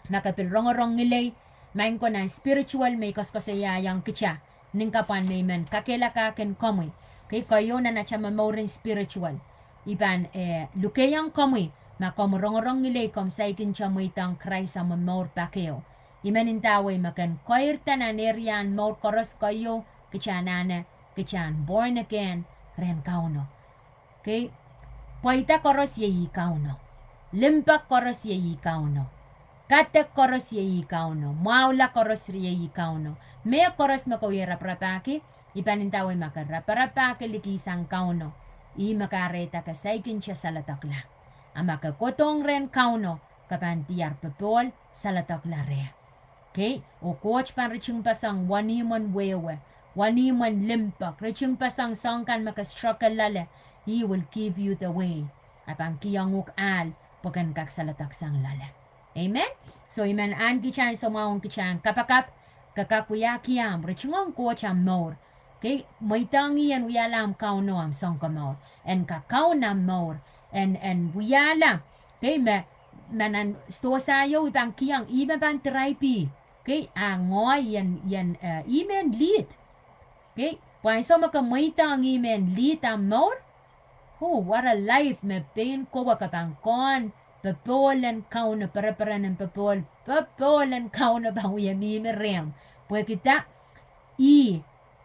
ma ke pil rongorong ngilei, maing ko, nan spiritual me I koaskoasoiaiong kitail nin kapw ahn me I men kakehlakahkin komwi, okay, keieu nan atail momourin spiritual. I pahn, eh, lukehiong komwi, ma komw rongorong ngilei komw saikinte mweidohng Krais omw mour pak ehu, I men ndawei me ken koirda nan area en mour koaros keieu, kitail anahne, kitail en born again rehn Kauno. Okay, pweida koaros iei ih Kauno. Limpoak koaros iei ih Kauno. Kadek koaros iei ih Kauno. Mwahula koaros iei ih Kauno. Mehkoaros me ke wie raparapahki, I pahn ndawei ma ke raparapahki likih sang Kauno, ih me kahrehda ke saikinte saledekla. A ma ke kohdohng rehn Kauno, ke pahn diar popohl saledekla reh. Okay, oh Koht pahn ritingpeseng wenihmwen wehwe, wenihmwen limpoak, ritingpeseng soahng kan me ke struggle loale, He will give you the way. A pahn kihong uhk ahl pwe ken kak saledeksang loale. Amen. So I men ahn kitail soumwahu ong kitail en kapakap, ke kak wiahki ahmw, ritingohng Koht ahmw mour. Okay, mweidohng ih en wiahla ahmw Kauno, ahmw Sounkomour. En kak kaun ahmw mour, en, en wiahla. Okay, me, me nan sidohsa ieu I pahn kihong ih me pahn drive ih. Okay, a ngoahi en, en, eh, ih mehn lead. Okay, pwe ansou me ke mweidohng ih mehn lead ahmw mour, oh, what a life me pein kowe ke pahn kohn popohl en Kauno, pereperen en popohl, popohl en Kauno pahn wie mihmi rehmw. Pwehki dah? Ih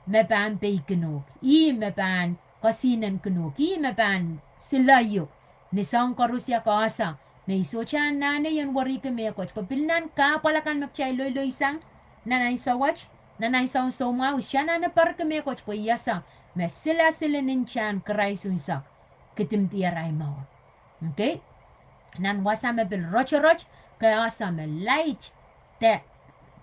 me pahn peikin uhk, ih me pahn kosihnen kin uhk, ih me pahn silehiuk. Ni soahng koaros ia ke ese me I sohte anahne ien werihki mehkot, ke pil nan kahpwal akan me kitail loiloisang nan ansou wet, nan ansoun soumwahu, I sohte anahne perki mehkot pwe I ese me silasil en ntahn Krais unsek kidimdier ahi mour. Okay, nan wasa me pil rotorot, ke ese me light de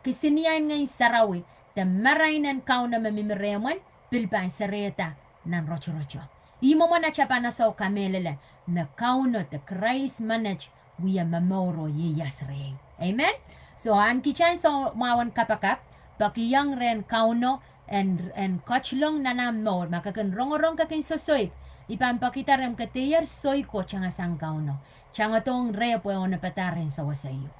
kisiniei en Ngehn Sarawi de marain en Kauno me mihmi rehmw en pil pahn serehda nan rotoroto. Ih mwomwen atail pahn ese oh kamehlele me Kauno de Krais menet wie momour oh ieias rehi. Amen. So ahn kitail soumwahu en kapakap, pekihong rehn Kauno en, en ketilong nan ahmw mour. Ma ke kin rongorong ke kin sosoik, I pahn pekihda rehmw ke dehr soik oh tangasang Kauno. Tangodohng reh pwe onopada rehn sewese iuk.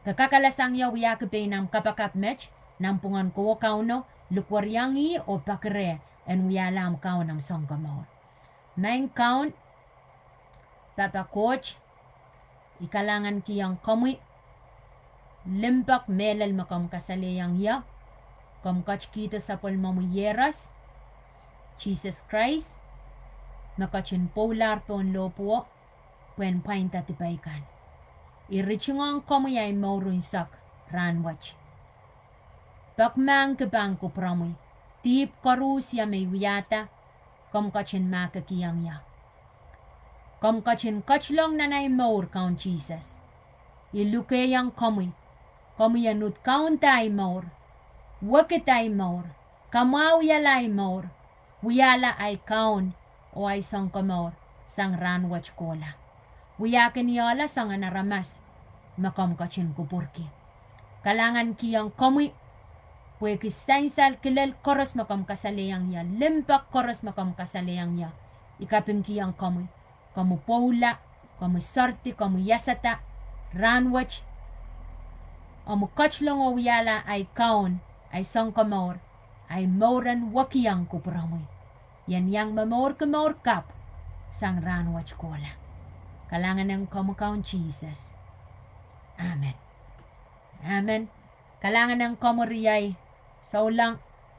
Ke kak alasang ie wiahki pein ahmw kapakap met nanpwungen kowe Kauno, likwerihong ih oh peki reh en wiahla ahmw Kaun, ahmw Sounkomour. Maing Kaun, Pahpa Koht, I kalahngankihong komwi limpoak mehlel me komw kasalehiong ie. Komw ketikihdo sapwellimomwi Iehros, Sises Krais, me ketin pwoulahr pohn lohpwuo pwehn pwainda dipei kan. I ritingohng komwi ahi mour unsek rahnwet. Peki mahkpen kupwuromwi, dihp koaros me I wiahda, komw ketin mahkikihong ie. Komw ketin ketilong nan ahi mour, Kaun Sises. I lukehiong komwi, komwi en uhd kaunda ahi mour, wekida ahi mour, kamwahwihala ahi mour, wiahla ahi Kaun oh ahi Sounkomour sang rahnwet kohla. Wiahkin ie ohla soangen aramas me komw ketin kupwurki. Kalahngankihong komwi pwehki sansal kilel koaros me komw kasalehiong ie, limpoak koaros me komw kasalehiong ie. I kapingkihong komwi, komwi pwoula, komwi sohrdi, komwi iasada rahnwet. omwi ketilong oh wiahla ahi Kaun, ahi Sounkomour, ahi mour en wekiong kupwuromwi. I en iang momourki mour kapw sang rahnwet kohla. Kalahngan ong komwi Kaun Sises. Amen. Amen. Kalahngan ong komwi riei souleng,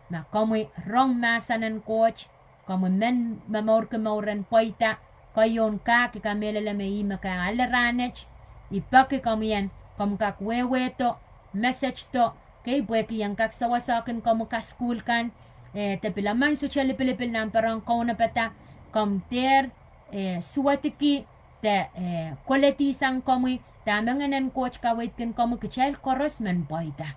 ma komwi rong mahsen en Koht, komwi men momourki mour en pweida, kohieng kak, I kamehlele me ih me ke ale rahnwet. I peki komwi en, komw kak wehwehdo, messageo, kei pwehki I en kak sewesehkin komwi kasukuhl kan, eh, de pil emen sohte lipilipil nan peren kaunopada, komw dehr, eh, suwediki, de, eh, koledi sang komwi, dahme Ngehn en Koht kaweidkin komwi, kitail koaros men pweida.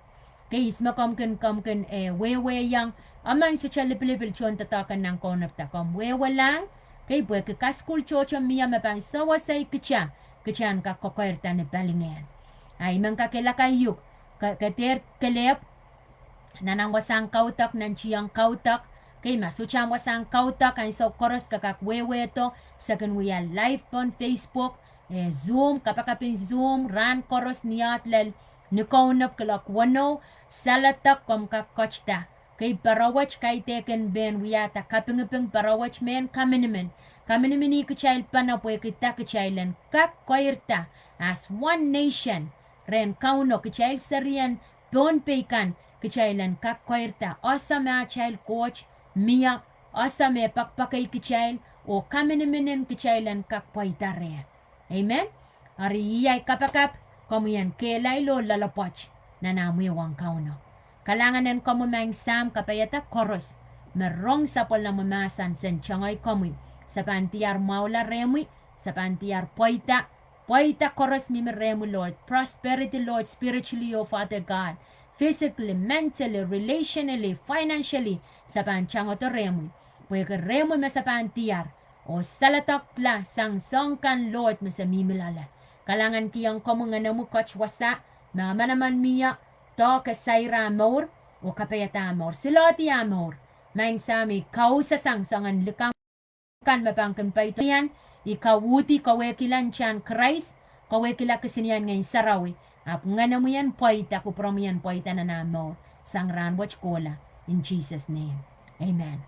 Kei ihs me komw kin, komw kin, eh, wehwehong, emen sohte lipilipil tohndoadoahk en nan kaunopada, komw wehwehla, kei pwehki kasukuhl tohto mie me pahn sewesei kitail, kitail en kak kokoirda ni palingehn. A I men kak ilakaiuk, ke, ke dehr kelehpw, nan ahmw wasahn kaudok, nan tiahmw kaudok, kei ma sohte ahmw wasahn kaudok, ansou koaros ke kak wehwehdo, se kin wia live pohn Facebook, eh, Zoom, kapakap en Zoom, rahn koaros ni aht lel, ni kaunop kuloak weneu, saledek komw kak ketida. Kei poarowet kaidehkin mehn wiahda kapingiping, poarowet mehn kaminimin. Kaminimin kitail pahn pwehkida kitail en kak koirda as one nation rehn Kauno, kitail serien Pohnpei kan, kitail en kak koirda ese me atail Koht mie, ese me pekipekei kitail, oh kaminiminin kitail en kak pweida reh. Amen. Eri iei ahi kapakap, komwi en kehlail oh loalopwoat nan ahmw wehwehn Kauno. Kalahngan en komwi Maing Sahm, kapaiada koaros me rong sapwellimomwi mahsen, sen tongoai komwi, se pahn diar mwahula rehmwi, se pahn diar pweida, pweida koaros mihmi rehmwi Lord, prosperity Lord, spiritually oh Father God, physically, mentally, relationally, financially, se pahn tangodo rehmwi, pwehki rehmwi me se pahn diar oh saledekla sang soahng kan Lord me se mihmi loale. Kalahngankihong komwi Ngehnomwi, koht wasa me manaman mie, doahke sair ah mour, oh kapaiada ah mour, silohdi ah mour. Maing Sahm, I kausasang soangen likamw kan me pahn kin peidohng, I kauhdi kawehkihla ntahn Krais, kawehkihla kisiniei en Ngehn Sarawi, ahpw Ngehnomwi en pweida, kupwuromwi en pweida nan ah mour sang rahnwet kohla. In Jesus' name. Amen.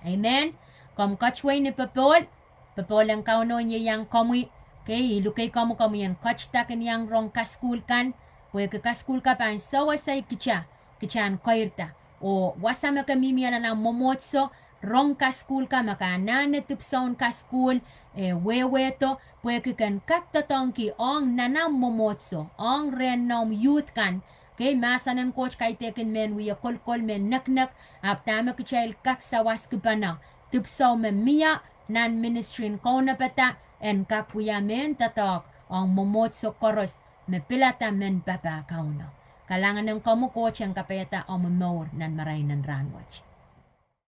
Amen. Komw katuwei ni popohl, popohl en Kauno en ieiang komwi. Kei I lukei komwi, komwi en ketida kin iang rong kasukuhl kan, pwehki kasukuhl kan pahn sewesei kitail, kitail en koirda. Oh wasa me ke mihmi nan ahmw mwomwohdiso, rong kasukuhl kan, ma ke anahne dipwisoun kasukuhl, eh, wehwehdo, pwehki ken kak doadoahngki ong nan ahmw mwomwohdiso, ong rehn noumw youth kan. Kei mahsen en Koht kaidehkin mehn wie kolkol, mehn nekinek, ahpw dahme kitail kak sawaskipene, dipwisou me mie nan ministry en kaunopada, en kak wia mehn doadoahk ong mwomwohdiso koaros me pilada mehn papah Kauno. Kalahngan en komwi, Koht en kapaiada omwi mour nan marain en rahnwet.